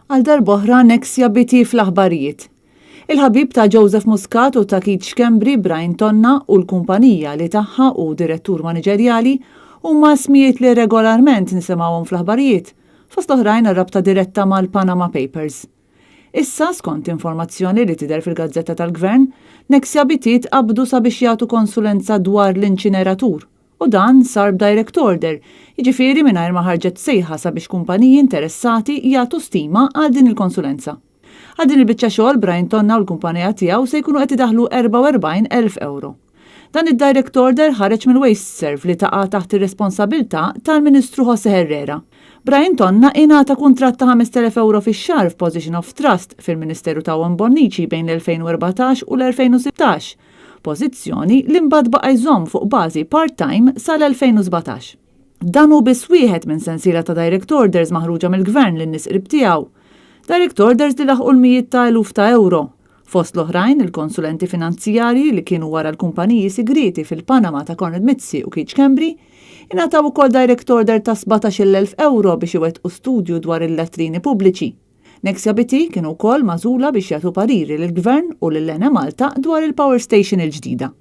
Għal darb'oħra Nexia BT fl-aħbarijiet. Il-ħabib ta' Joseph Muscat u ta' Keith Schembri, Brian Tonna, u l-kumpanija li tagħha hu direttur maniġerjali huma ismijiet li regolarment nisimgħuhom fl-aħbarijiet, fost oħrajn għar-rabta diretta mal-Panama Papers. Issa, skont informazzjoni li tidher fil-gazzetta tal-Gvern, Nexia BT tqabbdu sabiex jagħtu konsulenza dwar l-inċineratur u dan sar b'direct order, jiġifieri mingħajr ma ħarġet sejħa sabiex kumpaniji interessati jagħtu stima għal din il-konsulenza. Għal din il-biċċa xogħol Brian Tonna u l-kumpanija tiegħu se jkunu qed idaħħlu 44,000 ewro. Dan id-direct order ħareġ mill-WasteServ li taqa' taħt ir-responsabilità tal-Ministru José Herrera. Brian Tonna ingħata kuntratt ta' 5,000 ewro fix-xahar f'position of trust fil-Ministeru ta' Owen Bonnici bejn l-2014 u l-2016, pożizzjoni li mbagħad baqa' jżomm fuq bażi part-time sal-2017. Dan hu biss wieħed minn sensiela ta' direct orders maħruġa mill-Gvern lin-nies qrib tiegħu. Direct orders li laħqu l-mijiet ta' eluf ta' ewro. Fost l-oħrajn, il-konsulenti finanzjarji li kienu wara l-kumpaniji sigrieti fil-Panama ta' Konrad Mizzi u Keith Schembri, ingħataw ukoll direct order ta' 17,000 ewro biex iwettqu studju dwar il-latrini pubbliċi. Nexia BT kienu wkoll magħżula biex jagħtu pariri lill-Gvern u lil Enemalta dwar il-power station il-ġdida.